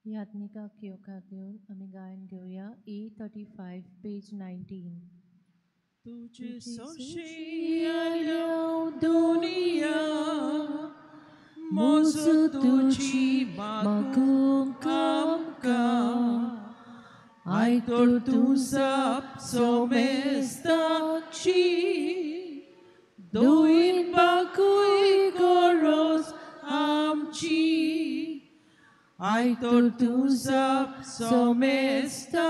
याज्ञिकाक येवकार दिवन आमी गायन घेवया A35 page 19. तुझे सोशी आयल्या दुनिया मोजो तुजी मागूंक आमकां आयतोर तूं जाप सोमेस्ताची दोन बाकूय गरज आमची आयतोर तूं जाप सोमेस्ताची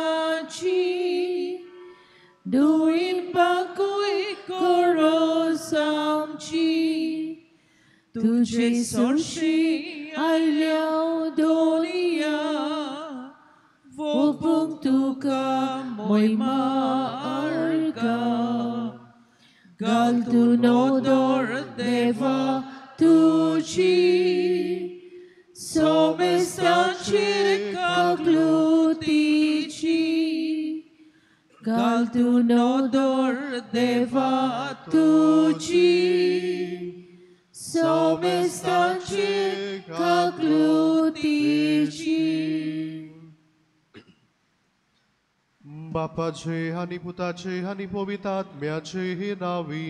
दोन बाकूय गरज आमची तुझे सोशी आयल्या दुनिया वोपूंक तुका मोयमा अर्गा घाल तूं नदर देवा तुजी सोमेस्ताचेर काकलुतीची घाल तूं नदर देवा तुजी सोमेस्ताचेर काकलुतीची. बापाचे आनी पुताचे आनी पवित्र आत्म्याचे नांवी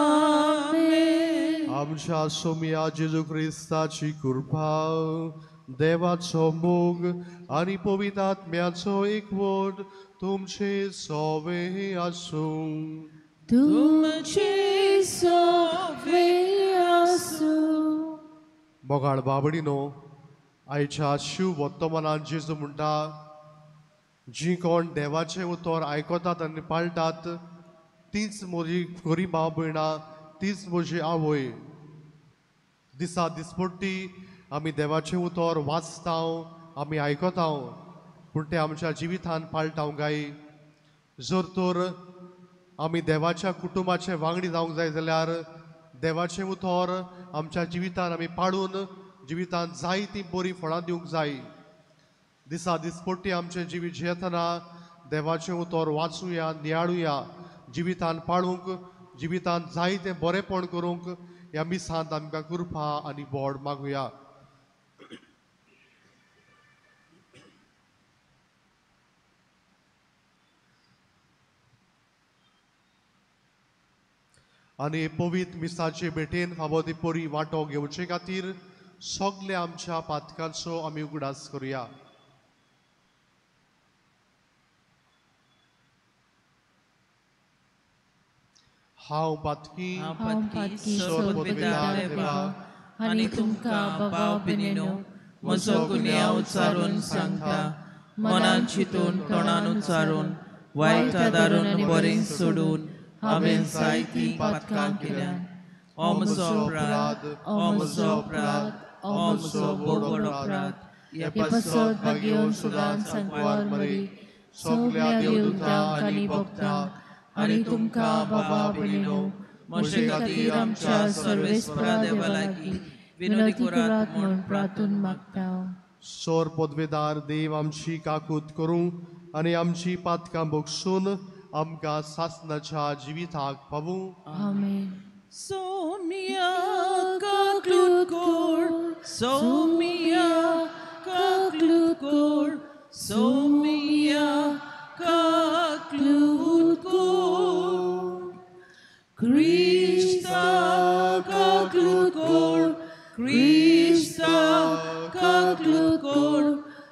आमेन. आमच्या सोम्या जेजू क्रिस्ताची कृपा, देवाचो मोग आनी पवित्र आत्म्याचो एकवट तुमचे सोवे आसूं. तुमचे सोवे आसूं. मोगाळ बाबडीनो, आयच्या शिव वर्तमानान जेजू म्हणटा, जी कोण देवाचें उतर आयकतात आनी पाळटात तीच म्हजी खरी भाव भयणां, तीच म्हजी आवय. दिसा दिसपट्टी आमी देवाचें उतर वाचता, आमी आयकता, पूण तें आमच्या जिवितान पाळटा काय? जर तर आमी देवाच्या कुटुंबाचे वांगडी जावंक जाय जाल्यार देवाचें उतर आमच्या जिवितान आमी पाळून जिवितान जाय ती बरीं फळां दिवंक जाय. दिसा दिसपट्टी आमचें जिवीत जियेतना देवाचें उतर वाचुया, नियाळुया, जिवितान पाळूंक, जिवितान जाय तें बरेंपण करूंक ह्या मिसांत आमकां कृपा आनी बोड मागुया. आनी पवित्र मिसाचे भेटेन फावो ती परी वांटो घेवचे खातीर सगल्या आमच्या पातकांचो आमी उगडास करुया. हांव पातकी सोदपिता देवा आनी तुमकां भाव भयणीनो म्हजो गुन्यांव उच्चारून सांगता, मनान चिंतून तोंडान उच्चारून वायट आदारून बरें सोडून हांवें जायतीं पातकां केल्यात. हो म्हजो अपराध, हो म्हजो अपराध, हो म्हजो व्हड अपराध. हे पासत भाग्योन सुदान सांकवार मरी सगल्या देवदूतांक आनी भक्तांक आनी तुमकां बाबा भयणीनो म्हजे खातीर आमच्या सर्वेस्परा देवा लागीं विनवणी करात म्हूण प्रार्थून मागता. सोर पदवेदार देव आमची काकूत करूं आनी आमची पातकां बगसून आमकां सासनाच्या जिविताक पावूं. आमेन. सोमिया काकलूत कोर, सोमिया काकलूत कोर, सोमिया काकलूत कोर, क्रिस्ता काकलूत कोर, क्रिस्ता काकलूत कोर,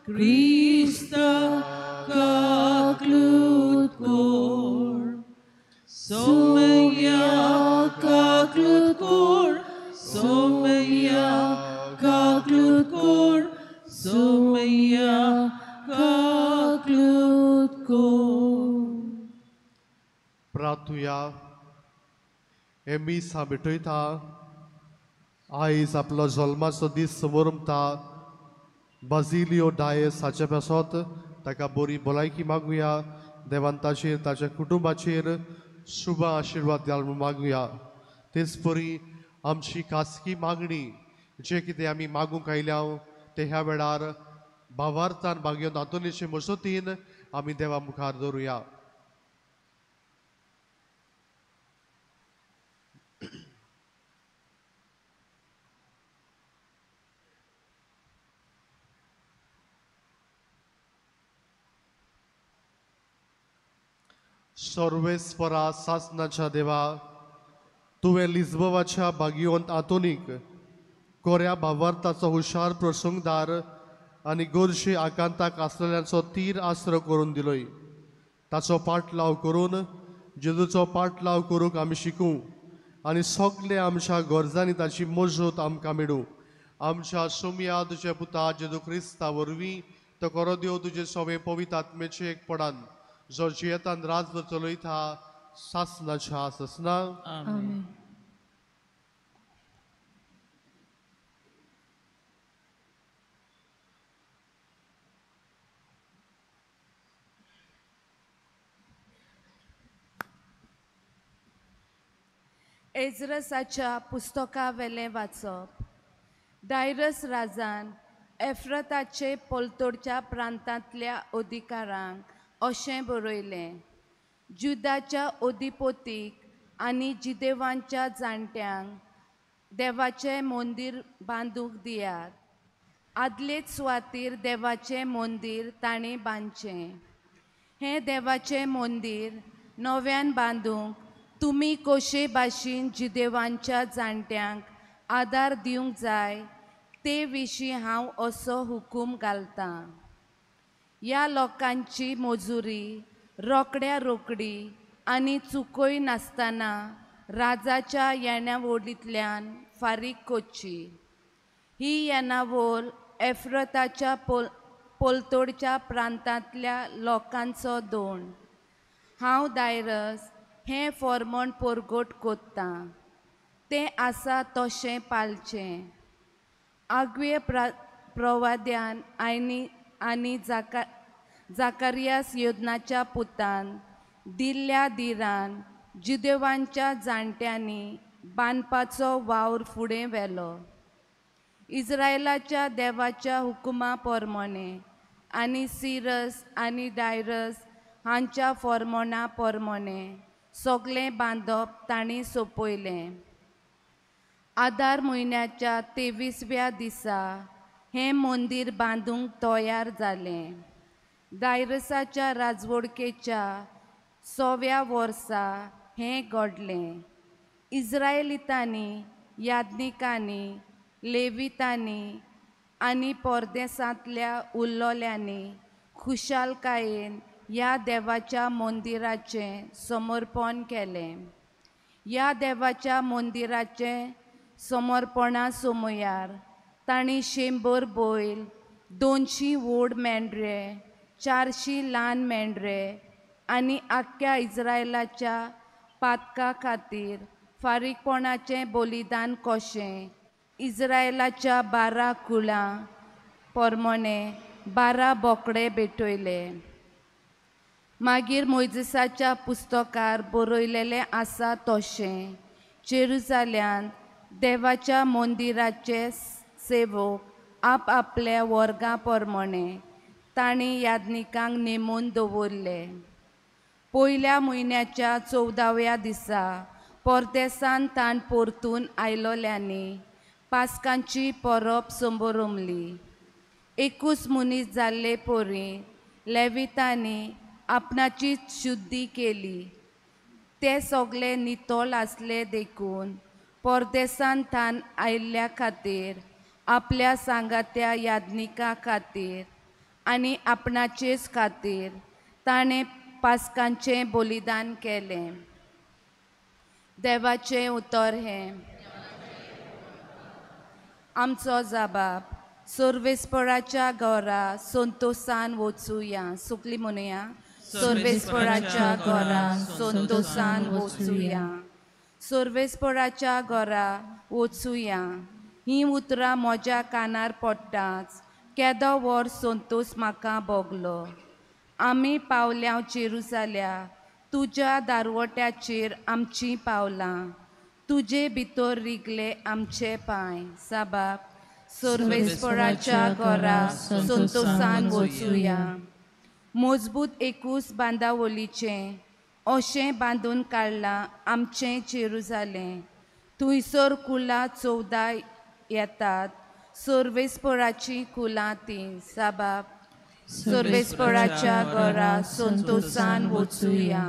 क्रिस्ता काकलूत कोर, सोमया काकलूत कोर, सोमया काकलूत कोर, सोमया काकलूत कोर. प्रार्थुया. हे मिसा भेटयता आयज आपलो जल्माचो दीस समरमता बाजिलियो डायस हाचे पासत ताका बरी भलायकी मागुया. देवान ताचेर ताच्या कुटुंबाचेर शुभ आशिर्वाद द्याल म्हूण मागुया. तेच परी आमची खासगी मागणी जे कितें आमी मागूंक आयल्या ते ह्या वेळार भावार्थान भाग्योन आंतोनीचे मजतीन आमी देवा मुखार दवरुया. सर्वेस्परा सासनाच्या देवा, तुवें लिज्बवाच्या भाग्यवंत आतोनीक कोऱ्या भावार्थाचो हुशार प्रसंगदार आनी गोरशी आकांताक आसलेल्यांचो तीर आसरो करून दिलोय. ताचो पाटलाव करून जेजूचो पाटलाव करूंक आमी शिकूं आनी सगळे आमच्या गरजांनी ताची मजत आमकां मेळूं. आमच्या सोमया तुज्या पुता जेजू क्रिस्ता वरवीं तो करो देव तुजे सवे पवित्र आत्मेचे एकपणान जो जियेतान राजभर चलयता सासनाच्या सासना. आमेन. एज्रसाच्या पुस्तकावेलें वाचप. डायरस राजान एफ्रताचे पलतोडच्या प्रांतांतल्या अधिकारांक अशें बरयलें, जुदाच्या अधिपतीक आनी जिदेवांच्या जाणट्यांक देवाचें मंदीर बांदूंक दियात. आदलेच सुवातीर देवाचें मंदीर तांणी बांदचें. हें देवाचें मंदीर नव्यान बांदूंक तुमी कशे भाशेन जिदेवांच्या जाणट्यांक आदार दिवंक जाय ते विशीं हांव असो हुकूम घालतां. ह्या लोकांची मजुरी रोकड्या रोकडी आनी चुकय नासतना राजाच्या येणावळींतल्यान फारीक करची. ही येणावळ एफ्रताच्या पलतोडच्या प्रांतांतल्या लोकांचो दोण. हांव दायरस हें फॉर्मण परगट कोत्तां, तें आसा तशें पाळचें. आगवे प्रवाद्यान आनी जाकारियास योदनाच्या पुतान दिल्ल्या दिरान जुदेवांच्या जाणट्यांनी बांदपाचो वावर फुडें व्हेलो. इस्रायलाच्या देवाच्या हुकुमा प्रमाणें आनी सिरस आनी डायरस हांच्या फॉर्मोणा प्रमाणें सगळें बांदप तांणी सोंपयलें. आदार म्हयन्याच्या 23व्या दिसा हें मंदीर बांदूंक तयार जालें. डायरसाच्या राजवडकेच्या 100व्या वर्सा हें घडलें. इस्रायलितांनी, याज्ञिकांनी, लेवितांनी आनी परदेसांतल्या उल्लोल्यांनी खुशालकायेन ह्या देवाच्या मंदिराचें समर्पण केलें. ह्या देवाच्या मंदिराचें समर्पणा समयार तांणी 100 बैल, 200 व्हड मेंढरे, 400 ल्हान मेंढरे आनी आख्ख्या इस्रायलाच्या पातका खातीर फारीकपणाचें बलिदान कशें इस्रायलाच्या 12 कुळां प्रमाणें 12 बोकडे भेटयले. मागीर मोयजेसाच्या पुस्तकार बरयलेलें आसा तशें जेरुजाल्यांत देवाच्या मंदिराचे सेवक आपआपल्या वर्गां प्रमाणें तांणी याज्ञिकांक नेमून दवरले. पयल्या म्हयन्याच्या 14व्या दिसा परदेसान ताण परतून आयलोल्यांनी पास्कांची परब संबरमली. एकूच मनीस जाल्ले परी लेवितांनी आपणाची शुद्धी केली. ते सगळे नितळ आसले देखून परदेसान ताण आयिल्ल्या खातीर आपल्या सांगात्या याज्ञिका खातीर आनी आपणाचेच खातीर ताणें पास्कांचें बलिदान केलें. देवाचें उतर हें. आमचो जबाब सर्वेस्पराच्या घरा संतोसान वचुया. सुकली म्हणुया, सर्वेस्पराच्या घरा संतोसान वचुया. सर्वेस्पराच्या घरा वचुया. हीं उतरां म्हज्या कानार पडटाच केदो व्हड संतोस म्हाका भोगलो. आमी पावल्या जेरुजाल्या तुज्या दारवट्याचेर आमचीं पावलां, तुजे भितर रिगले आमचे पांय. साबाब सर्वेस्पराच्या घरा संतोसान वचुया. मजबूत एकूच बांदावळीचें अशें बांदून काडलां आमचें जेरुजालें. थंयसर कुलां 14 येतात, सर्वेस्पराचीं कुलां तीं. साबाब सर्वेस्पराच्या घरा संतोसान वचुया.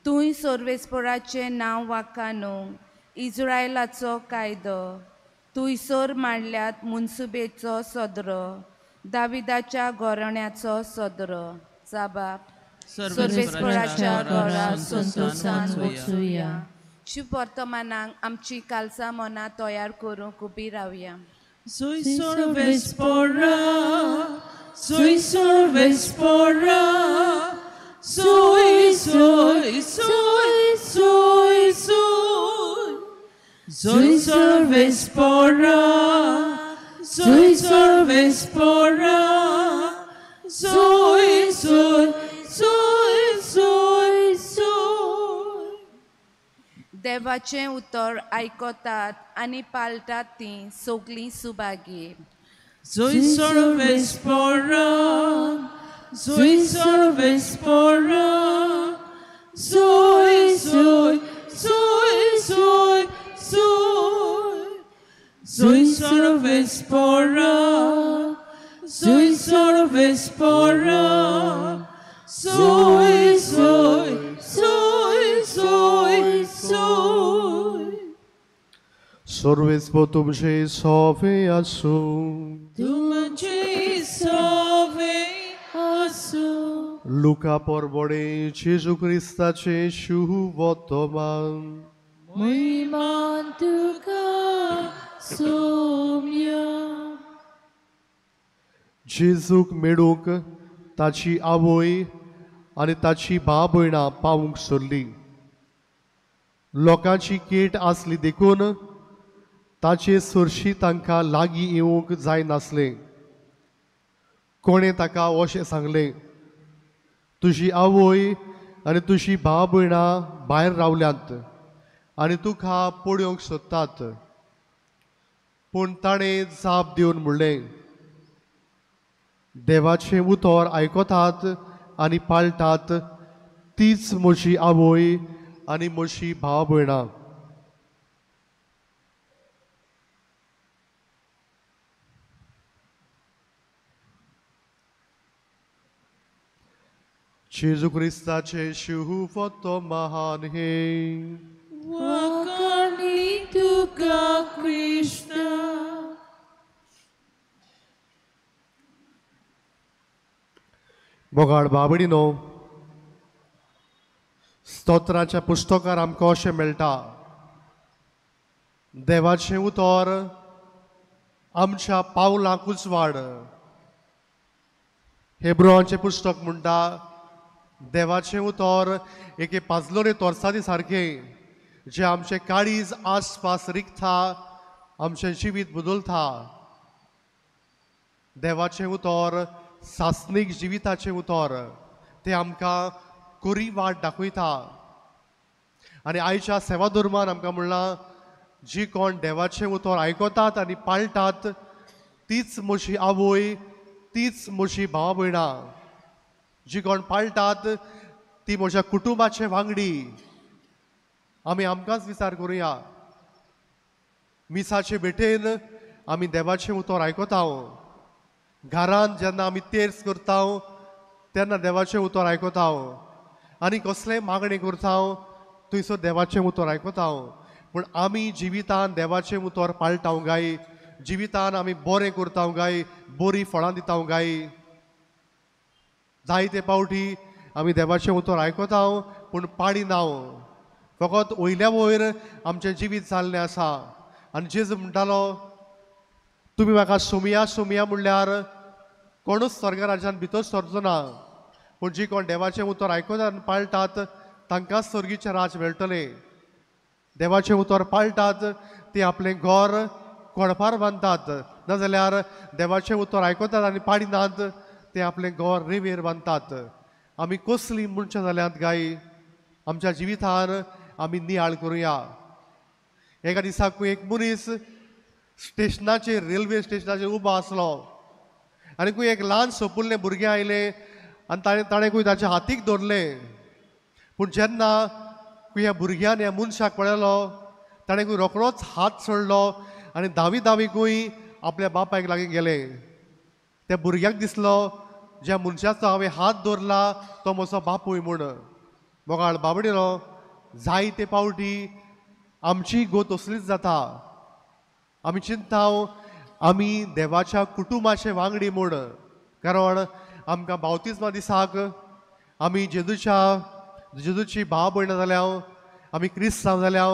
तूंय सोर्वेस्पोराचें नांव वाखाणूंक इज्रायलाचो कायदो तुयसर मांडल्यात मुन्सुबेचो सदरो दाविदाच्या गोरण्याचो सदरो. जाबाब सर्वेस्पराच्या घरा संतोसान वचुया. शुभ वर्तमानाक आमची कालसा मनां तयार करूंक उबी रावया. Soy sorvespora, soy sorvespora, soy, soy, soy, soy, soy. Soy sorvespora, soy sorvespora, soy, soy, soy, soy, soy. देवाचें उतर आयकतात आनी पाळटात तीं सगळीं Subhagi. Soy sorvespora, soy sorvespora, soy, soy, soy, soy, soy. Soy sorvespora, soy sorvespora, soy, soy, soy, soy, soy. सर्वेस्पो तुमचे सोवे आसूं. तुमचे सोवे आसूं. लुका परबडे जेजू क्रिस्ताचे शुभवर्तमान. महिमा तुका सोम्या. जेजूक मेळूंक ताची आवय आनी ताची भाव भयणां पावूंक सोडली. लोकांची केट आसली देखून ताचे सरशी तांकां लागीं येवंक जायनासलें. कोणें ताका अशें सांगलें, तुजी आवय आनी तुजी भाव भयणां भायर रावल्यांत आनी तुका पळोवंक सोदतात. पूण ताणें जाप दिवन म्हणलें, देवाचें उतर आयकतात आनी पाळटात तीच म्हजी आवय आनी म्हजी भाव भयणां. जेजू क्रिस्ताचें शुभवर्तमान हें. वाखाणी तुका कृष्णा. मोगाळ बाबडीनो, स्तोत्राच्या पुस्तकार आमकां अशें मेळटा, देवाचें उतर आमच्या पावलांकूच वाड. हेब्रोवाचें पुस्तक म्हणटा, देवाचें उतर एके पाजलोरे तोरसादी सारकें जें आमचें काळीज आसपास रिगता, आमचें जिवीत बदलता. देवाचें उतर सासणीक जिविताचें उतर, तें आमकां कोरी वाट दाखयता. आनी आयच्या सेवा धर्मान आमकां म्हणलां, जी कोण देवाचें उतर आयकतात आनी पाळटात तीच म्हजी आवय, तीच म्हजी भाव भयणां. जी कोण पाळटात ती म्हज्या कुटुंबाचे वांगडी. आमी आमकांच विचार करुया, मिसाचे भेटेन आमी देवाचें उतर आयकता. घरान जेन्ना आमी तेर्स करता तेन्ना देवाचें उतर आयकता आनी कसलें मागणें करता थंयसर देवाचें उतर आयकता. पूण आमी जिवितान देवाचें उतर पाळटा गाय, जिवितान आमी बरें करता गाय, बरीं फळां दिता गाय. जायते पावटी आमी देवाचें उतर आयकता पूण पाळिना, फकत वयल्या वयर आमचें जिवीत जाल्लें आसा. आनी जेजू म्हणटालो, तुमी म्हाका सोमया सोमया म्हणल्यार कोणूच स्वर्गराज्यान भितर सरचो ना, पूण जी कोण देवाचें उतर आयकतात आनी पाळटात तांकां स्वर्गीचें राज मेळटलें. देवाचें उतर पाळटात ती आपलें घर कोडपार बांदतात, नाजाल्यार देवाचें उतर आयकतात आनी पाळिनात ते आपलें घर रेंवेर बांदतात. आमी कसलीं मनशां जाल्यांत गाय, आमच्या जिवितान आमी नियाळ करुया. एका दिसाक एक मनीस स्टेशनाचेर, रेल्वे स्टेशनाचेर उबो आसलो आनी खंय एक ल्हान सोपुल्लें भुरगें आयलें आनी ताणें खंय ताच्या हातीक धरलें. पूण जेन्ना खंय ह्या भुरग्यान ह्या मनशाक पळयलो, ताणें खंय रोखडोच हात सोडलो आनी धावी धावी खंय आपल्या बापायक लागीं गेलें. त्या भुरग्याक दिसलो, ज्या मनशाचो हांवें हात दवरला तो म्हजो बापूय म्हूण. मोगाळ बाबडीनो, जायते पावटी आमची गोत असलीच जाता. आमी चिंता आमी देवाच्या कुटुंबाचे वांगडी म्हूण, कारण आमकां बावतिज्मा दिसाक आमी जेजूची भाव भयणां जाल्या, आमी क्रिस्तांव जाल्या,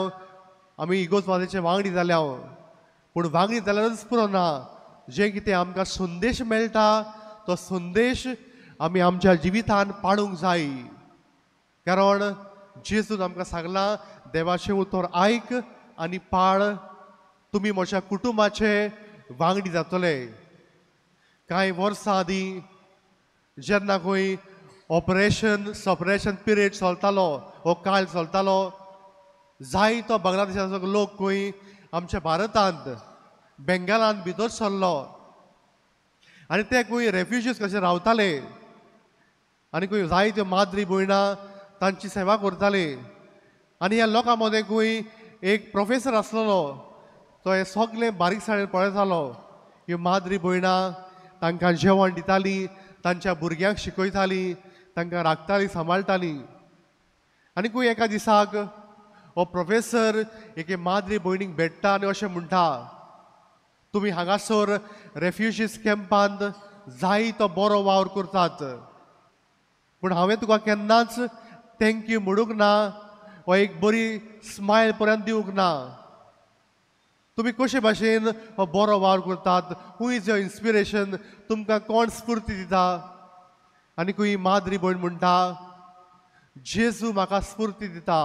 आमी इगोजवादेचे वांगडी जाल्या. पूण वांगडी जाल्यारच पुरो ना, जें कितें आमकां संदेश मेळटा तो संदेश आमी आमच्या जिवितान पाडूंक जाय. कारण जेजून आमकां सांगलां, देवाचें उतर आयक आनी पाळ, तुमी म्हज्या कुटुंबाचे वांगडी जातले. कांय वर्सां आदीं जेन्ना खंय ऑपरेशन सपरेशन पिरियड चलतालो, हो काळ चलतालो, जायतो बांगलादेशाचो लोक खंय आमच्या भारतांत बेंगालांत भितर सरलो आनी ते खंय रेफ्युजीस कशे रावताले आनी खंय जायत्यो माद्री भयणां तांची सेवा करताले. आनी ह्या लोकां मदें खंय एक प्रोफेसर आसलेलो, तो हें सगळें बारीकसाणेन पळयतालो. ह्यो माद्री भयणां तांकां जेवण दितालीं, तांच्या भुरग्यांक शिकयतालीं, तांकां राखतालीं, सांबाळटालीं. आनी खंय एका दिसाक हो प्रोफेसर एके माद्री भयणीक भेट्टा आनी अशें म्हणटा, तुमी हांगासर रेफ्युजीस कॅम्पांत जायतो बरो वावर करतात, पूण हांवें तुका केन्नाच thank you म्हणूंक ना वा एक बरी स्मायल पर्यंत दिवंक ना. तुमी कशे भाशेन हो बरो वावर करतात, हू is your inspiration, तुमकां कोण स्फूर्ती दिता? आनी खंय माद्री भयण म्हणटा, जेजू म्हाका स्फूर्ती दिता.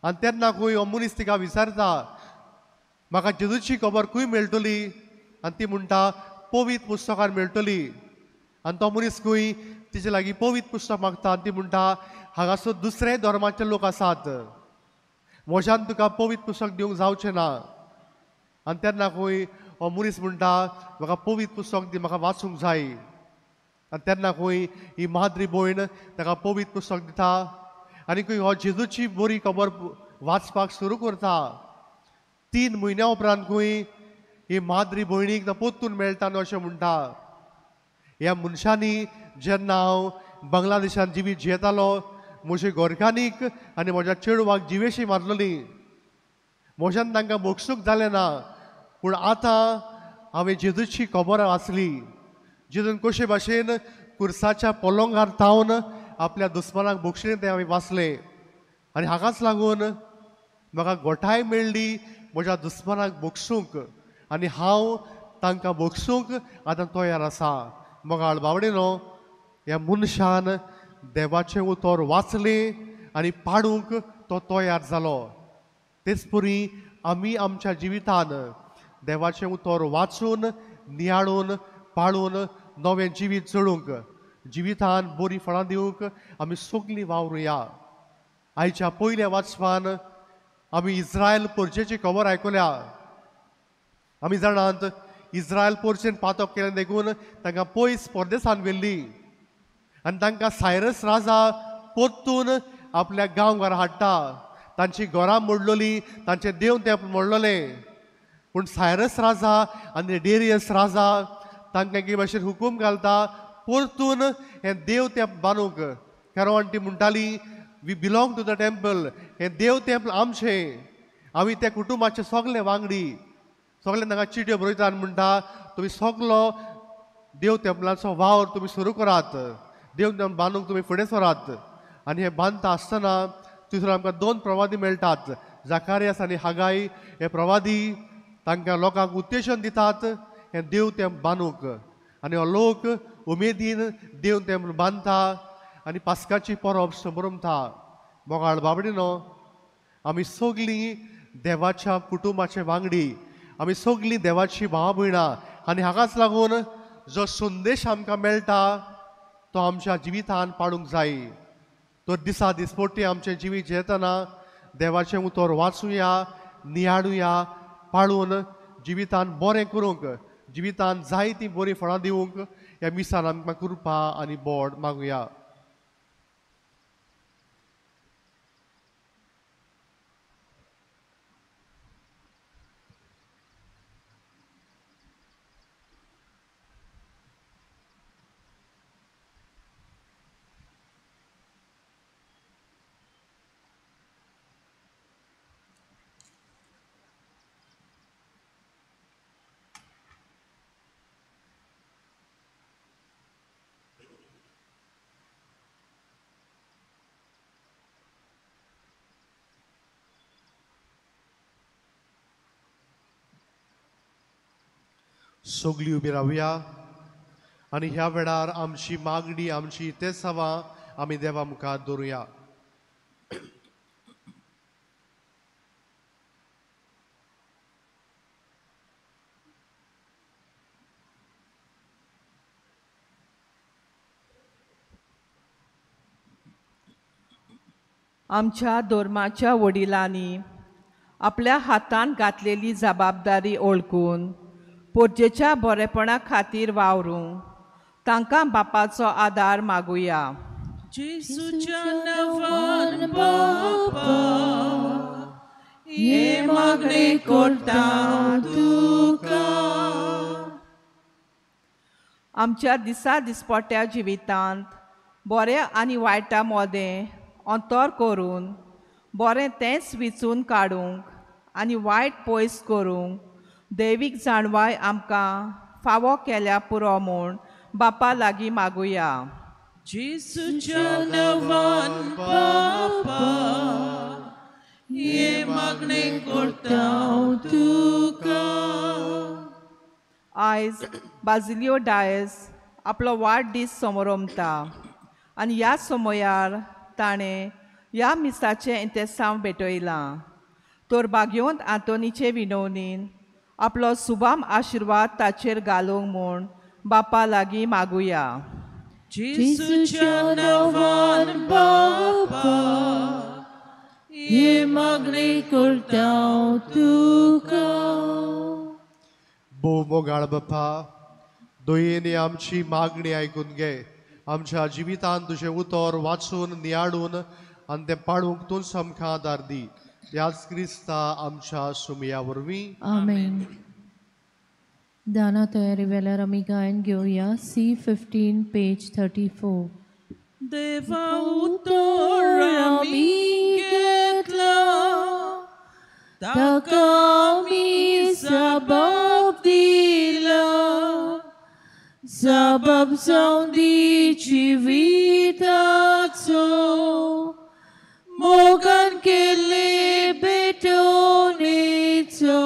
आनी तेन्ना खंय हो मनीस तिका विचारता, म्हाका जेजूची खबर खंय मेळटली? आनी ती म्हणटा, पवित्र पुस्तकान मेळटली. आनी तो मनीस खंय तिचे लागीं पवित्र पुस्तक मागता आनी ती म्हणटा, हांगासर दुसरे धर्माचे लोक आसात, म्हज्यान तुका पवित्र पुस्तक दिवंक जावचें ना. आनी तेन्ना खंय हो मनीस म्हणटा, म्हाका पवित्र पुस्तक दी, म्हाका वाचूंक जाय. आनी तेन्ना खंय ही माद्री भयण ताका पवित्र पुस्तक दिता आनी खंय हो जेजूची बरी खबर वाचपाक सुरू करता. 3 म्हयन्या उपरांत खंय ही माद्री भयणीक परतून मेळटा आनी अशें म्हणटा, ह्या मनशांनी जेन्ना हांव बांगलादेशांत जिवीत जियेतालो, म्हजे घरकान्नीक आनी म्हज्या चेडवाक जिवेशी मारलेली, म्हज्यान तांकां मोगसूक जालें ना, पूण आतां हांवें जेजूची खबर वाचली. जेजून कशे भाशेन कुर्साच्या पलंगार तावन आपल्या दुस्मानाक भोगशिलें तें हांवें वाचलें आनी हाकाच लागून म्हाका गोठाय मेळ्ळी म्हज्या दुस्मानाक भोगसूंक आनी हांव तांकां भोगसूंक आतां तयार आसा. मोगाळ बावडेनो, ह्या मनशान देवाचें उतर वाचलें आनी पाडूंक तो तयार जालो. तेच परी आमी आमच्या जिवितान देवाचें उतर वाचून, नियाळून, पाळून नवें जिवीत चडूंक, जिवितान बरीं फळां दिवंक आमी सगलीं वावरुया. आयच्या पयल्या वाचपान आमी इस्रायल पोरचेची खबर आयकल्या. आमी जाणात इस्रायल पोरचेन पातक केलें देखून तांकां पयस परदेसान व्हेल्ली आनी तांकां सायरस राजा परतून आपल्या गांव घरा हाडटा. तांची घरां मोडलोली, तांचें देव तें मोडलोलें, पूण सायरस राजा आनी डेरियस राजा तांकां एके भाशेन हुकूम घालता परतून हें देव तें बांदूंक. कारण ती म्हणटाली, we belong to the temple, हें देव टेम्पल आमचें, आमी त्या कुटुंबाचे सगळे वांगडी. सगळे तांकां चिटयो बरयता आनी म्हणटा, तुमी सगलो देव टेम्पलाचो वावर तुमी सुरू करात, देव टेम्पल बांदूंक तुमी फुडें सरात. आनी हें बांदता आसतना थंयसर आमकां 2 प्रवादी मेळटात, जाकारियास आनी हागाई. हे प्रवादी तांकां लोकांक उत्तेजन दितात हें देव तें बांदूंक आनी हो लोक उमेदीन देव तें बांदता आनी पास्काची परब संभ्रमता. मोगाळ बाबडीनो, आमी सगलीं देवाच्या कुटुंबाचे वांगडी, आमी सगलीं देवाची भाव भयणां आनी हाकाच लागून जो संदेश आमकां मेळटा तो आमच्या जिवितान पाडूंक जाय. तर दिसा दिसपट्टी आमचें जिवीत जियेतना देवाचें उतर वाचुया, नियाळुया, पाळून जिवितान बरें करूंक, जिवितान जायतीं बरीं फळां दिवंक ह्या मिसान आमकां कृपा आनी बोड मागुया. सगळीं उबी रावया आनी ह्या वेळार आमची मागणी, आमची तेसावां आमी देवा मुखार दवरुया. आमच्या धर्माच्या वडिलांनी आपल्या हातान घातलेली जबाबदारी ओळखून पोरजेच्या बरेपणा खातीर वावरूंक तांकां बापाचो आदार मागुया. जेजूच्या नांवान बापा हे मागणें करता तुका. आमच्या दिसा दिसपट्या जिवितांत बऱ्या आनी वायटा मदें अंतर करून बरें तेंच विचून काडूंक आनी वायट पयस करूंक दैवीक जाणवाय आमकां फावो केल्या पुरो म्हूण बापा लागीं मागुया. जेजूच्या नांवान बापा हे मागणें करता तुका. आयज बाजिलियो डायस आपलो वाडदीस समरंभता आनी ह्या समयार ताणें ह्या मिसाचें इंतेसांव भेटयलां. तर भाग्यवंत आंतोनीचे विनवणीन आपलो सुभाम आशिर्वाद ताचेर घालूंक म्हूण बापा लागीं मागुया. जेजूच्या नांवान बापा हे मागणें करता तुका. भोव मोगाळ बापा, दयेन आमची मागणी आयकून घे. आमच्या जिवितांत तुजें उतर वाचून नियाळून आनी तें पाळूंक तूं आमकां आदार दी. ह्याच क्रिस्ता आमच्या सुमया वरवीं. आमेन. दाना तयारी वेल्यार आमी गायन घेवया. C15 page 34. देवा उतर आमी घेतलां ताका आमी जबाब दिला. जबाब जावन दी जिविताचो मोगान केल्ले भेटवणेचो.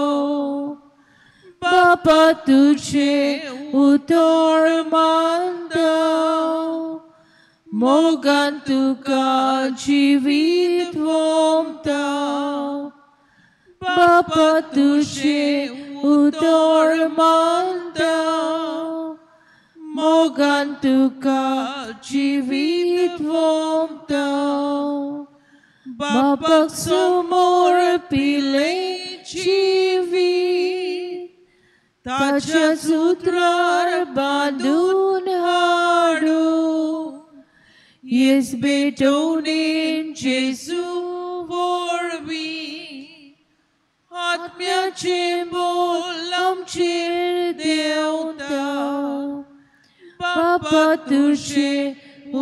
बापा तुजें उतर मानता मोगान तुका जिवीत वोमता. बापा तुजें उतर मानता मोगान तुका जिवीत वोमता. बापाक समोर पिलें जिवीत ताच्या सुत्रार बांदून हाडूं. येस भेटवणेन जेजू वरवीं आत्म्याचें बोल आमचेर देंवता. बापा तुजें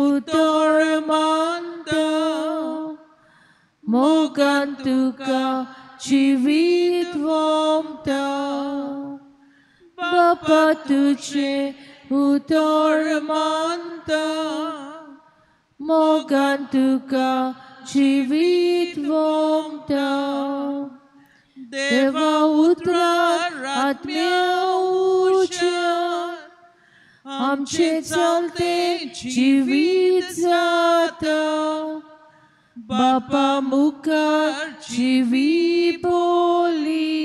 उतर मानता मोगान तुका जिवीत वोमता. बापा तुजें उतर मानता मोगान तुका जिवीत वोमता. देवा उतरार आत्म्या उज्यान आमचें चलतें जिवीत जाता. बापा मुखार जिवी बोली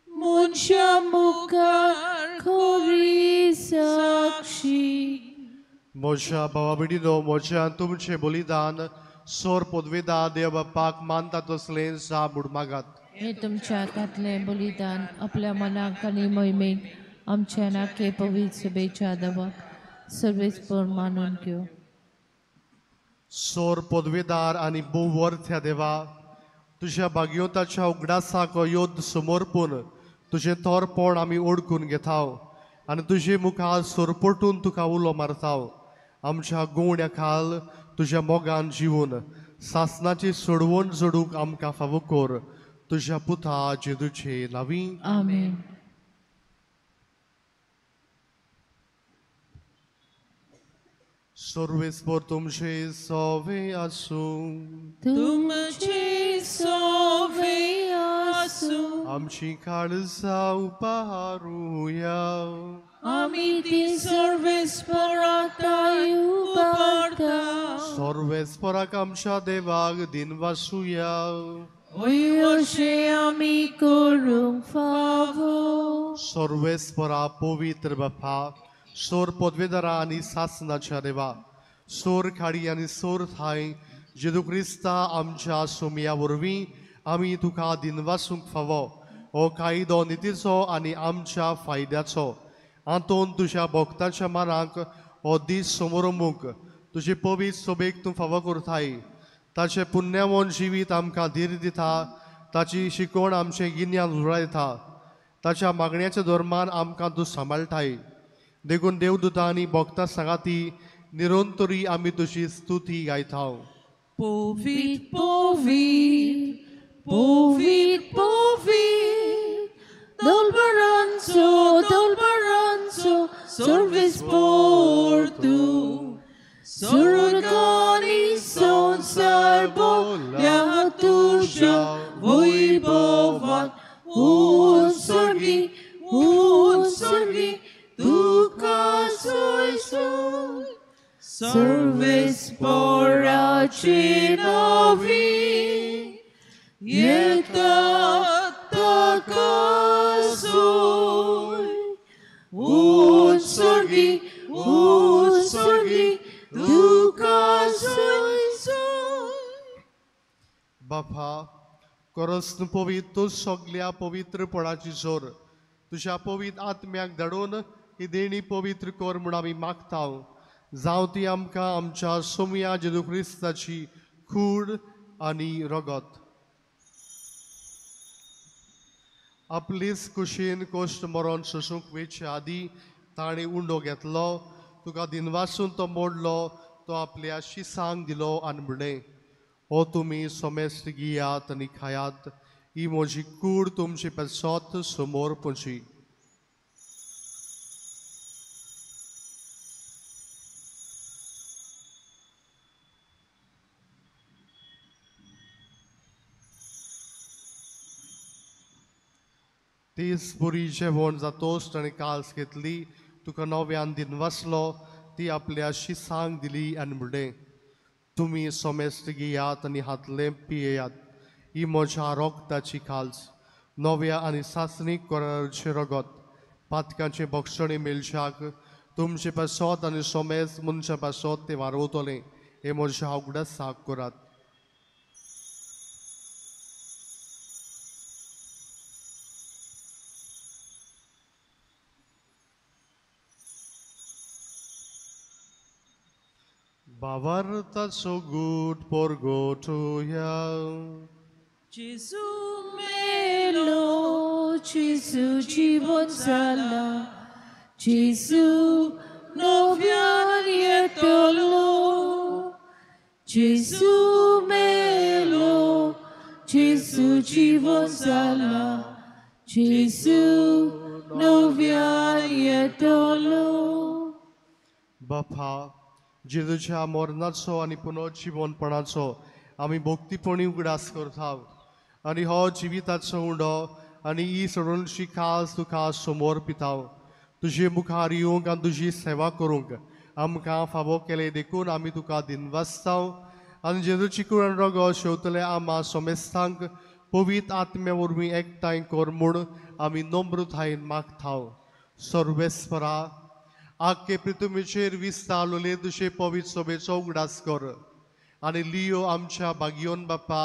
मनशा मुखार खरी साक्षी. म्हज्या भावा भयणीनो, म्हज्या तुमचें बलिदान सोर पदवेदा देव बापाक मानता तसलें जा म्हूण मागात. हे तुमच्या हातांतलें बलिदान आपल्या मनाक आनी मोहिमेक आमच्या नाके पवित्र शुभेच्छा देवाक सर्वेस्पर मानून घेवं. सोर पदवेदार आनी भोव वर्थ्या देवा, तुज्या भाग्यवंताच्या उगडासाक योद्ध समर्पून तुजें थोरपण आमी ओळखून घेताव आनी तुजे मुखार सोरपटून तुका उलो मारताव. आमच्या गोवण्या खाल तुज्या मोगान जिवून सासनाची सोडवण जोडूंक आमकां फावो कर. तुज्या पुता जेजूचे नांवी. आमेन. सर्वेस्पर तुमचे सोवे आसूं. तुमचे सोवे आसूं. आमची काळजां उपारुया. आमी ती सर्वेस्पराक उबारता. सर्वेस्पराक आमच्या देवाक दिनवासुया. ओय अशें आमी करूंक फावो. सर्वेस्परा पवित्र बापा, सोर पदवेदारा आनी सासनाच्या देवा, सोर खाडी आनी सोर थांय जेजू क्रिस्ता आमच्या सोमया वरवीं आमी तुका दिनवासूंक फावो. हो कायदो नितीचो आनी आमच्या फायद्याचो. आंतोन तुज्या भक्तांच्या मानाक हो दीस समोरंबूंक तुजे पवित्र सोबेक तूं फावो करताय. ताचें पुण्यावन जिवीत आमकां धीर दिता, ताची शिकवण आमचें गिन्यान उजळायता, ताच्या मागण्याच्या धर्मान आमकां तूं सांबाळटाय. देखून देवदूतां आनी भक्तां सांगाती निरंतरी आमी तुजी स्तुती गायता. पवित्र पवित्र पवित्र पवित्र Dolbaranzo, Dolbaranzo, Service tu Surgani son sarbo Yatusha Voibovat Un sorgi, Tuka soy soy Service porachinovi Yeta takasoy Un sorgi, Tuka soy soy. बापा, करस पवित्र सगल्या पवित्रपणाची जोर तुज्या पवित्र आत्म्याक धाडून ही देणी पवित्र कर म्हूण आमी मागता. जावं ती आमकां आमच्या सोमया जेजू क्रिस्ताची कूड आनी रगत. आपलीच कुशीन कोश्ट मरोन सोसूंक वेचे आदी ताणें उंडो घेतलो, तुका दिनवासून तो मोडलो, तो आपल्या शिसांक दिलो आनी म्हणलें, हो तुमी सोमेस्त घेयात आनी खायात, ही म्हजी कूड तुमची पेसोत समोर पोची. तीच पुरी जेवण जातोच ताणें काल्स घेतली, तुका नव्यान दिनवासलो, ती आपल्या शिसांक दिली आनी म्हणलें, तुमी सोमेस्त घेयात आनी हातलें पियेयात, ही म्हज्या रोगताची खाल्स, नव्या आनी सासणीक कराराचें रगत, पातकांचे बक्षणी मेळशाक तुमचे पासत आनी सोमेस्त मनशा पासत तें वारवतलें. हें म्हज्या उगडासाक करात. भावार्थाचो गूट परगटुया. जेजू मेलो, जेजू जिवन जाला, जेजू नव्यान येतलो. जेजू मेलो, जेजू जिवन जाला, जेजू नव्यान येतलो. बापा, जेजूच्या मरणाचो आनी पुनर्जिवनपणाचो आमी भक्तीपणी उगडास करता आनी हो जिविताचो उंडो आनी ही सोडूनशी खास तुका समोर पिता. तुजे मुखार येवंक आनी तुजी सेवा करूंक आमकां फावो केलें देखून आमी तुका दिनवासता. आनी जेजूची कुरण रगो शेवतले आमा सोमेस्तांक पवित्र आत्म्या वरवीं एकठांय कर म्हूण आमी नम्रतायेन मागता. सर्वेस्परा, आख्खे पृथ्वीचेर विस्तारलेले तुजे पवित्र सभेचो उगडास कर आनी लियो आमच्या बागियोन बापा,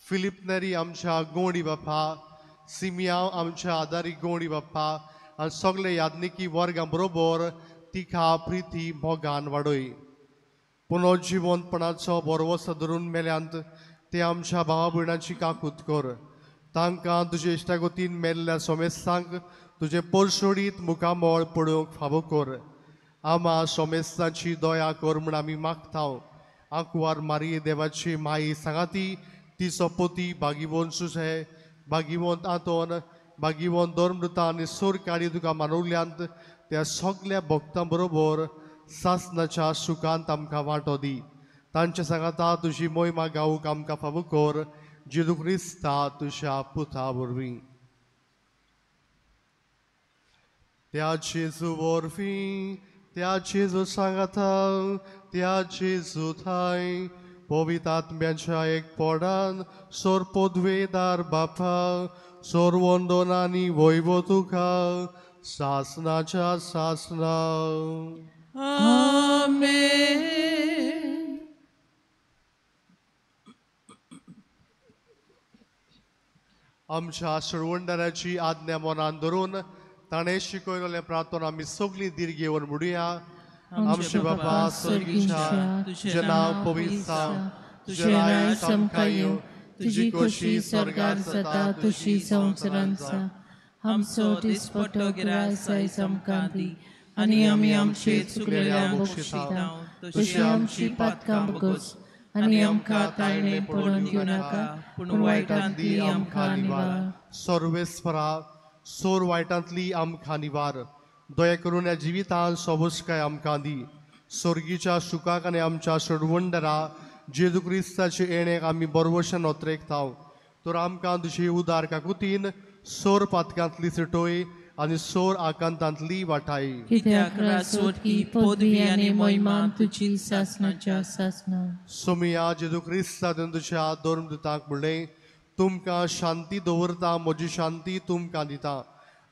फिलीप नेरी आमच्या गोंडी बापा, सिमियांव आमच्या आदारी गोंडी बापा आनी सगळे यादनिकी वर्गां बरोबर तिका प्रिती मोगान वाडय. पुनर्जिवनपणाचो बरवसो धरून मेल्यांत ते आमच्या भावा भयणांची काकूत कर. तांकां तुजे इश्टागतीन मेल्ल्या सोमेस्तांक तुजें परसोडीत मुखामळ पळोवंक फावो कर. आमा सोमेस्तांची दया कर म्हूण आमी मागता. आंकवार मारिये देवाची माई सांगाती तिचो पती भागीवंत सुसे, भागीवंत आंतोन, भागीवंत धर्मृता आनी सोरकाडी तुका मानवल्यांत त्या सगल्या भक्तां बरोबर सासनाच्या सुखांत आमकां वांटो दी. तांच्या सांगाता तुजी मोहिमा गावूंक आमकां फावो कर. जेजू क्रिस्ता तुज्या पुता वरवीं. त्या जेजू वरवीं, त्या जेजू सांगाता, त्या जेजू थांय पवित्र आत्म्याच्या एकपणान सोर पदवेदार बापा सोर वंदन आनी वैभव तुका सासनाच्या सासना. आमेन. आमच्या श्रवणदाराची आज्ञा मनान धरून ताणें शिकयलें प्रार्थना आमी सगळीं धीर घेवन म्हणुया. आमचे बापा स्वर्गीच्या, तुजें नांव पवित्र जावं, तुजें राज्य आमकां येवं, तुजी खोशी स्वर्गार जाता तशी संवसारांत जावं. आमचो दिसपट्टो ग्रास आयज आमकां दी आनी आमी आमचे चुकलेल्यांक बक्षिता तशी आमची पातकां बगस आनी आमकां ताळणे पडून दिवं नाका पूण वायटांतली आमकां निवार. सर्वेस्परा सोर वायटांतली आमकां निवार. दया करून ह्या जिवितांत सोबसकाय आमकां दी. स्वर्गीच्या सुखाक आनी आमच्या सोडवंडरा जेजू क्रिस्ताचे येणेक आमी बरवशान नोत्रेकता. तर आमकां तुजी उदार काकुतीन सोर पातकांतली सुटोय आनी सोर आकांतांतली वाटाय. कित्याक राजवटकी पदवी आनी महिमा तुजी सासनाच्या सासना. सोमिया जेजू क्रिस्तान तुज्या धर्मदूतांक म्हणलें, तुमकां शांती दवरता, म्हजी शांती तुमकां दिता.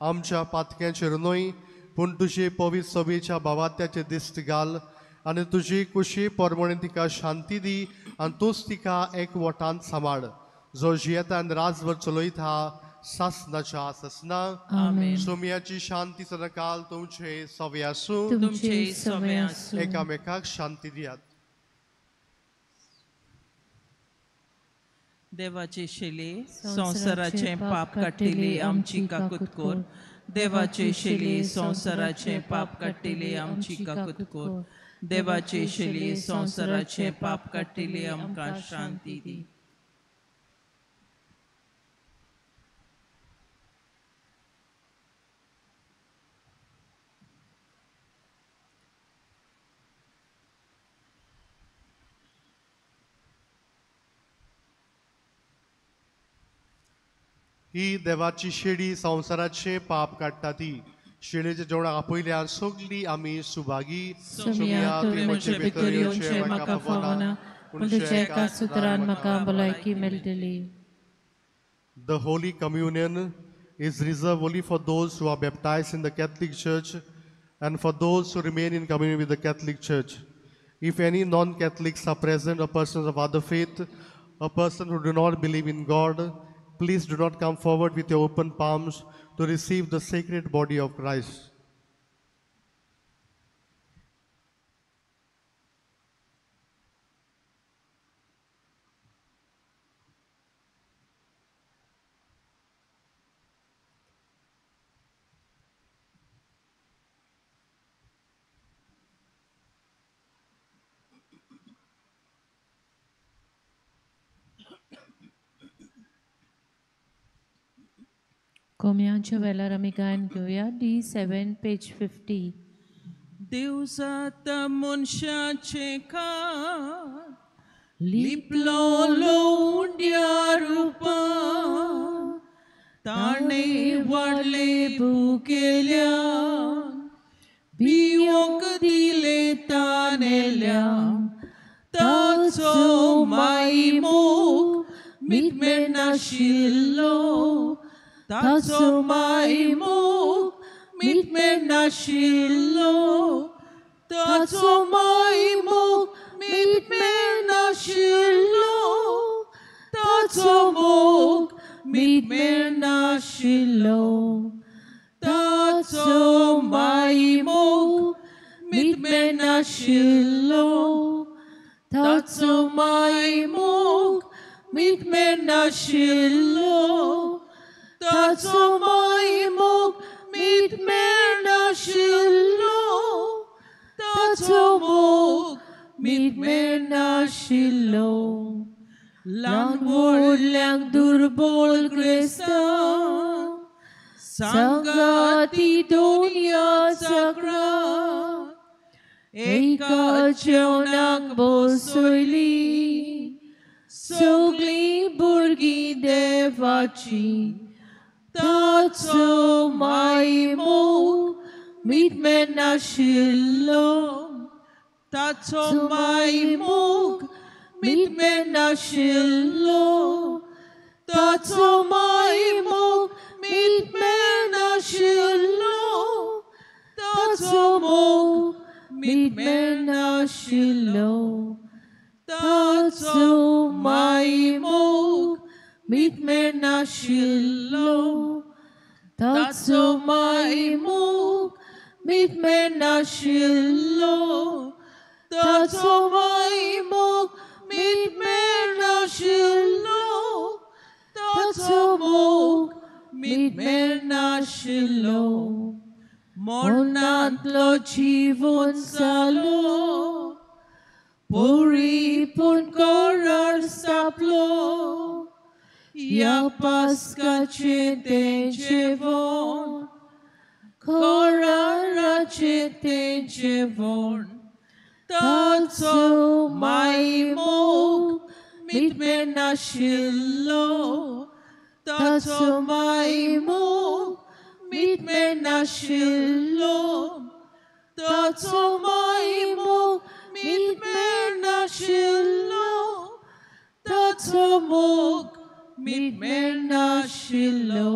आमच्या पातक्यांचेर न्हय पूण तुजे पवित्र सभेच्या भावात्याचे दिश्ट घाल आनी तुजी कुशी परमणे तिका शांती दी आनी तूंच तिका एकवटान सांबाळ, जो जियेता आनी राजभर चलयता सासनाच्या सासना. आमेन. सोमियाची शांती सदांकाल तुमचे सवे आसूं. तुमचे सवे आसूं. एकामेकाक शांती दियात. देवाचे शेले संवसाराचें पाप काडटिले आमची काकूत कर. देवाचे शेले संवसाराचें पाप काडटिले आमची काकूत कर. देवाचे शेले संवसाराचें पाप काडटिले आमकां शांती दी. ही देवाची शेडी संवसाराचे पाप काडटा ती शेळेच्या जेवणाक आपयल्यान सगळीं आमी सुभागी. सोमिया तुवें म्हजे भितर येवचें म्हाका फावना, पूण तुज्या एका सुत्रान म्हाका भलायकी मेळटली. The Holy Communion is reserved only for those who are baptized in the Catholic Church and for those who remain in communion with the Catholic Church. If any non-Catholics are present or persons of other faith, a person who do not believe in God, please do not come forward with your open palms to receive the sacred body of Christ. कोम्यांच्या वेळार आमी गायन घेवया. D7 page 50. देव जाता मनशाचें खाट लिपलो लोंड्या रुपान, ताणें वाडले भुकेल्या पिवंक दिलें तानेल्या, ताचो मायमोग मितमेर नाशिल्लो, ताचो मायमोग मितमेर नाशिल्लो, ताचो मायमोग मितमेर नाशिल्लो, ताचो मोग मितमेर नाशिल्लो, ताचो मायमोग मितमेर नाशिल्लो, ताचो मायमोग मितमेर नाशिल्लो, ताचो मायमोग मितमेर नाशिल्लो, ताचो मोग मितमेर नाशिल्लो. ल्हान व्हडल्यांक दुर्बळ ग्रेस्तांक सांगाती दोनया चाकरां, एका जेवणाक बसयली सगळीं भुरगीं देवाची, ताचो मायमोग mitmenashillo, ताचो मायमोग mitmenashillo, ताचो मायमोग mitmenashillo, ताचो मोग mitmenashillo, ताचो मायमोग mitmenashillo, ताचो मायमोग mitmenashillo, ताचो मायमोग mitmenashillo, ताचो मोग mitmenashillo. मरणांतलो जिवन जालो, परिपूर्ण करार स्थापलो, ह्या पास्काचें तें जेवण, कराराचें तें जेवण, ताचो मायमोग mitmenashillo, ताचो मायमोग mitmenashillo, ताचो मायमोग mitmenashillo, ताचो मोग mitmenashillo,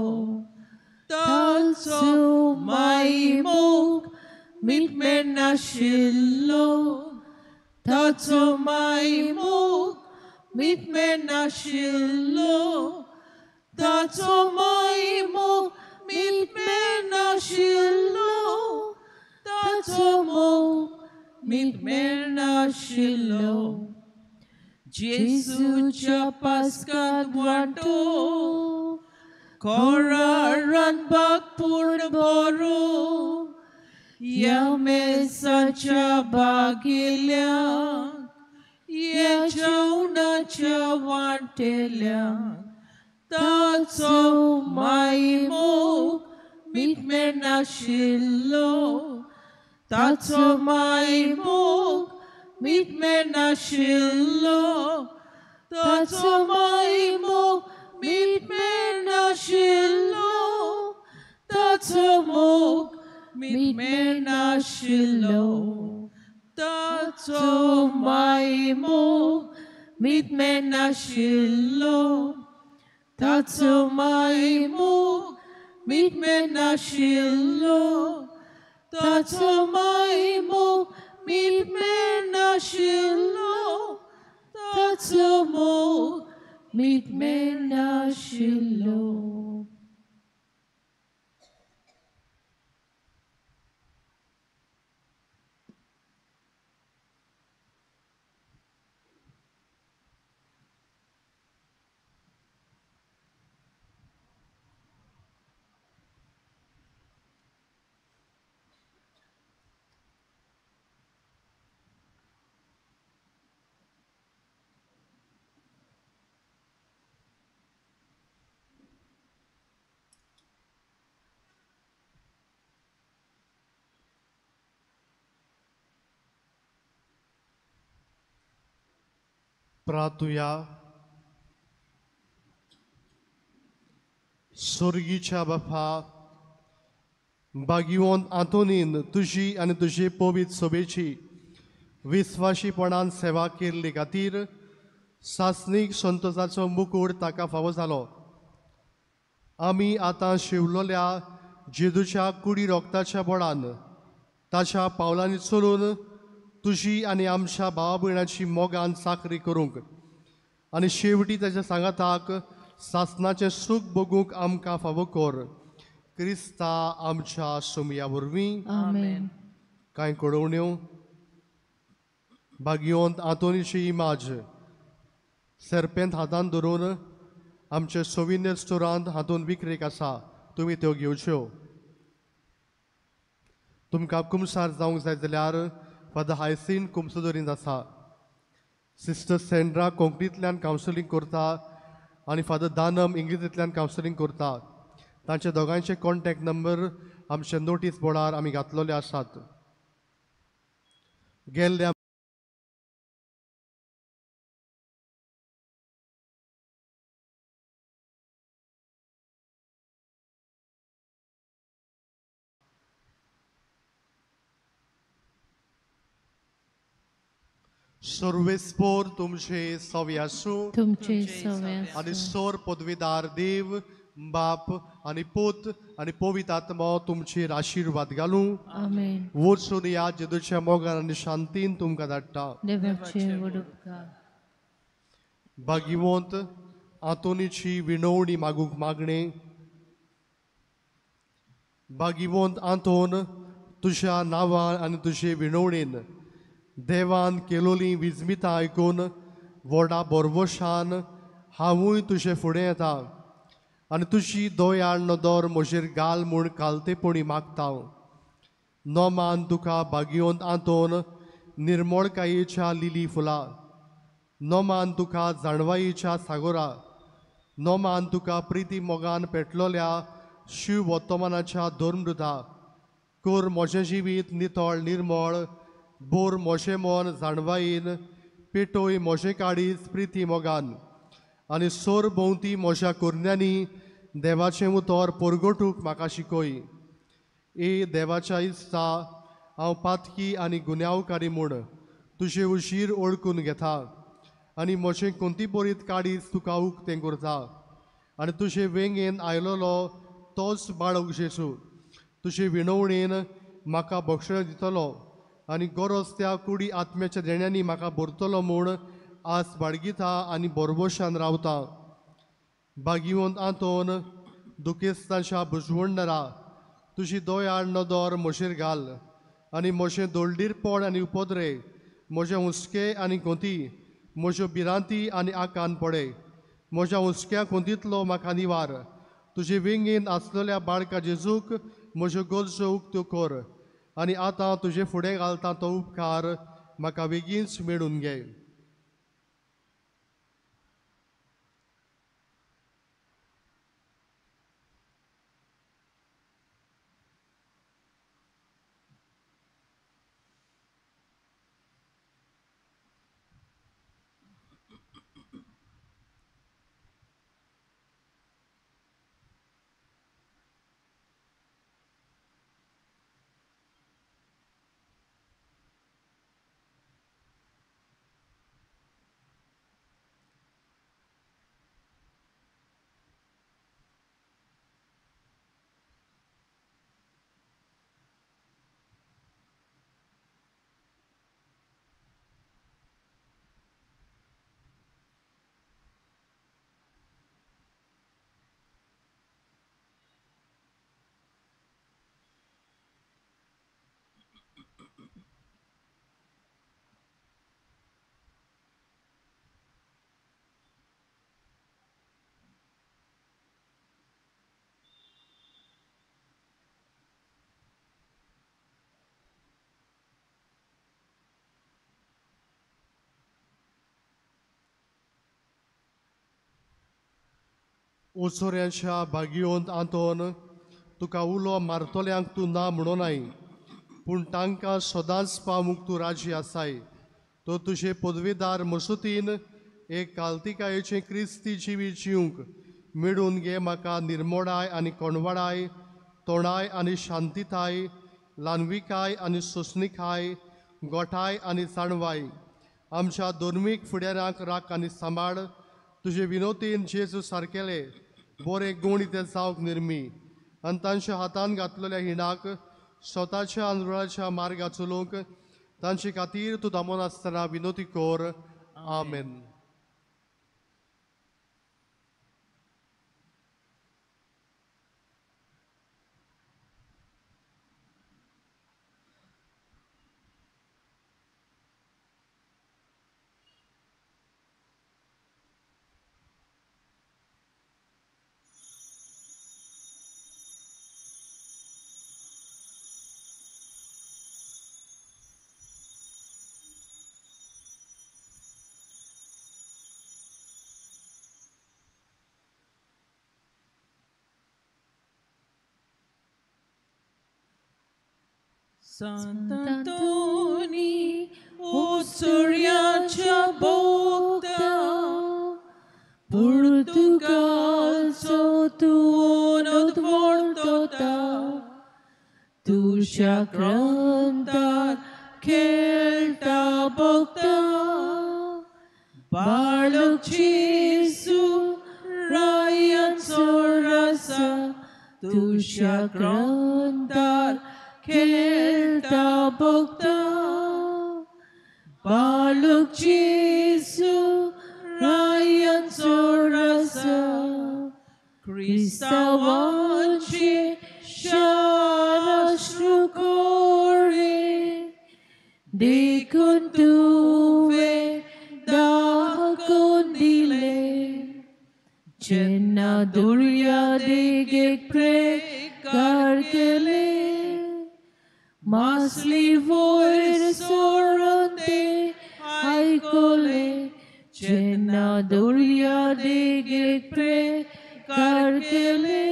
ताचो मायमोग mitmenashillo, ताचो मायमोग mitmenashillo, ताचो मायमोग mitmenashillo, ताचो मोग mitmenashillo. जेजूच्या पास्कांत वांटो, करारान भाग पूर्ण बरो, ह्या मेसाच्या भागेल्यांक, ह्या जेवणाच्या वांटेल्यांक, ताचो मायमोग mitmenashillo, ताचो मायमोग mitmenashillo, ताचो मायमोग mitmenashillo, ताचो मोग mitmenashillo, ताचो मायमोग mitmenashillo, ताचो मायमोग mitmenashillo, ताचो मायमोग mitmenashillo, ताचो मोग mitmenashillo. प्रार्थुया. स्वर्गीच्या बापा, भाग्यवंत आंतोनीन तुजी आनी तुजे पवित्र सभेची विस्वाशीपणान सेवा केल्ले खातीर सासणीक संतोषाचो मुकूट ताका फावो जालो. आमी आतां शिवलोल्या जेजूच्या कुडी रोगताच्या बळान ताच्या पावलांनी चलून तुजी आनी आमच्या भावा भयणाची मोगान चाकरी करूंक आनी शेवटी ताच्या सांगाताक सासणाचें सूख भोगूंक आमकां फावो कर. क्रिस्ता आमच्या सोमया वरवीं. आमेन. कांय कळोवण्यो. भाग्यवंत आंतोनीची इमाज सरपेंत हातान धरून आमचे सोविनियर स्टोरांत हातून विक्रेक आसा, तुमी त्यो घेवच्यो. तुमकां कुमसार जावंक जाय जाल्यार फादर हायसीन कुमसदोरींत आसा. सिस्टर सेंड्रा कोंकणींतल्यान कावन्सिलींग करता आनी फादर दानम इंग्लिशींतल्यान कावन्सिलींग करता. तांचे दोगांयचे कॉन्टॅक्ट नंबर आमच्या नोटीस बोर्डार आमी घातलेले आसात. गेल्ल्या सर्वेस्पोर तुमचे सवे आसूं, तुमचे सवे आनी आसूं. सोर पदवीदार देव बाप आनी पूत आनी पवित्र आत्मो तुमचेर आशिर्वाद घालूं. आमेन. वचून ह्या जेजूच्या मोगान आनी शांतीन तुमकां धाडटा. देवाचे व्हड उपकार. भागिवंत आंतोनीची विणवणी मागूंक मागणें. भागिवंत आंतोन, तुज्या नांवान आनी तुजे विणवणेन देवान केलोलीं विजमितां आयकून व्हडा बोरवशान हांवूय तुजे फुडें येता आनी तुजी दयाळ नदर म्हजेर घाल म्हूण कालतेपणी मागता. नोमान तुका भागिवंत आंतोन निर्मळकायेच्या लिली फुलां, नोमान तुका जाणवायेच्या सागोरा, नोमान तुका प्रिती मोगान पेटलोल्या शिव वर्तमानाच्या धर्मदुता. कर म्हजें जिवीत नितळ निर्मळ, बोर म्हजें मन जाणवायेन, पेटोय म्हजें काळीज प्रिती मोगान आनी सोर भोंवती म्हज्या कुरण्यांनी देवाचें उतर परगटूंक म्हाका शिकय. ए देवाच्या इत्सा, हांव पातकी आनी गुन्यांवकारी म्हूण तुजे उशीर ओळखून घेता आनी म्हजें कोंतीबरीत काळीज तुका उक्तें करता आनी तुजे वेंगेन आयलोलो तोच बाळक जेजू तुजे विणवणेन म्हाका बक्षण दितलो आनी गरज त्या कुडी आत्म्याच्या देण्यांनी म्हाका भरतलो म्हूण आस बाळगिता आनी बोरबोशान रावता. भागिवंत आंतोन, दुखेस्तांच्या बुजवणदारा, तुजी दयाळ नदर म्हजेर घाल आनी म्हजें दोळडीरपण आनी उपद्रे, म्हजे हुस्के आनी गोंती, म्हज्यो भिरांती आनी आकान पडे. म्हज्या हुस्क्या गोंतींतलो म्हाका निवार. तुजे वेंगेन आसलेल्या बाळका जेजूक म्हज्यो गरजो उक्त्यो कर आनी आतां तुजे फुडें घालता तो उपकार म्हाका बेगीनच मेळून घे. ओसोऱ्यांच्या भागिवंत आंतोन, तुका उलो मारतल्यांक तूं ना म्हणोनाय, पूण तांकां सदांच पावूंक तूं राजी आसाय. तो तुजे पदवीदार मसुतीन एक कालतिकायेचें क्रिस्ती जिवीत जिवंक मेळून घे. म्हाका निर्मोडाय आनी कोणवाडाय, तोणाय आनी शांतिताय, ल्हानविकाय आनी सोंसणिकाय, गोठाय आनी जाणवाय. आमच्या धर्मीक फुडाऱ्यांक राख आनी सांबाळ. तुजे विनोतीन जेजू सारकेले बरे गूण ते जावंक निर्मी आनी तांच्या हातान घातलेल्या हिणाक स्वताच्या अनुराच्या मार्गार चलोवंक तांचे खातीर तूं दामोन आसतना विनोती कर. आमेन. Sant'Antoni, o सूर्याच्या भोक्ता, पुर्तुगालचो तूं उद्वर्तता, तुज्या ग्रंथात खेळटा भोक्ता, बाळक जेजू रायांचो राजा तुज्या ग्रंथार खेळटा भोगता. बाळक जेजू रायांचो राजा क्रिस्तांवांचे शाराश्रू कोरे देखून तुवें दाखोवन दिलें. जेन्ना दर्या देगेक प्रेकार केले मासली वयर सरून ते आयकले. जेन्ना दर्या देगेक प्रेकार केले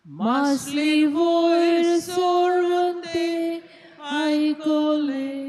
मासली वयर सरून ते आयकले.